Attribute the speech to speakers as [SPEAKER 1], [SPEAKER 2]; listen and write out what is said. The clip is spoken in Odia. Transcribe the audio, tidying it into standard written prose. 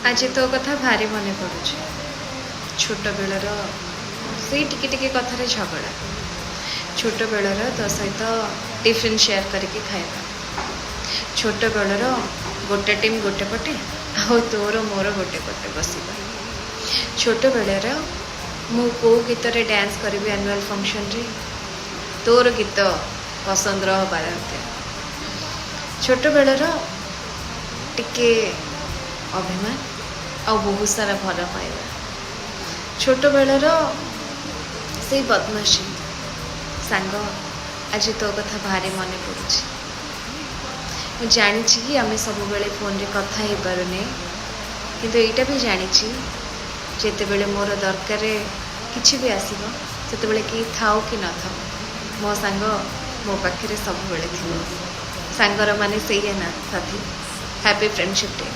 [SPEAKER 1] ଆଜି ତୋ କଥା ଭାରି ମନେ ପଡ଼ୁଛି। ଛୋଟବେଳର ସେଇ ଟିକେ ଟିକେ କଥାରେ ଝଗଡ଼ା, ଛୋଟବେଳର ତୋ ସହିତ ଟିଫିନ୍ ସେୟାର କରିକି ଖାଇବା, ଛୋଟବେଳର ଗୋଟେ ଟିମ୍ ଗୋଟେ ପଟେ ଆଉ ତୋର ମୋର ଗୋଟେ ପଟେ ବସିବା, ଛୋଟବେଳର ମୁଁ କେଉଁ ଗୀତରେ ଡ୍ୟାନ୍ସ କରିବି ଆନୁଆଲ୍ ଫଙ୍କସନ୍ରେ ତୋର ଗୀତ ପସନ୍ଦର ହେବା ଦରକାର, ଛୋଟବେଳର ଟିକେ ଅଭିମାନ ଆଉ ବହୁତ ସାରା ଭଲ ପାଇବା, ଛୋଟବେଳର ସେଇ ବଦମାସି। ସାଙ୍ଗ, ଆଜି ତୋ କଥା ଭାରି ମନେ ପଡ଼ୁଛି। ମୁଁ ଜାଣିଛି କି ଆମେ ସବୁବେଳେ ଫୋନ୍ରେ କଥା ହେଇପାରୁନେ, କିନ୍ତୁ ଏଇଟା ବି ଜାଣିଛି, ଯେତେବେଳେ ମୋର ଦରକାର କିଛି ବି ଆସିବ, ସେତେବେଳେ କେହି ଥାଉ କି ନଥାଉ, ମୋ ସାଙ୍ଗ ମୋ ପାଖରେ ସବୁବେଳେ ଥିବ। ସାଙ୍ଗର ମାନେ ସେଇଆ ନା ସାଥୀ। Happy friendship day.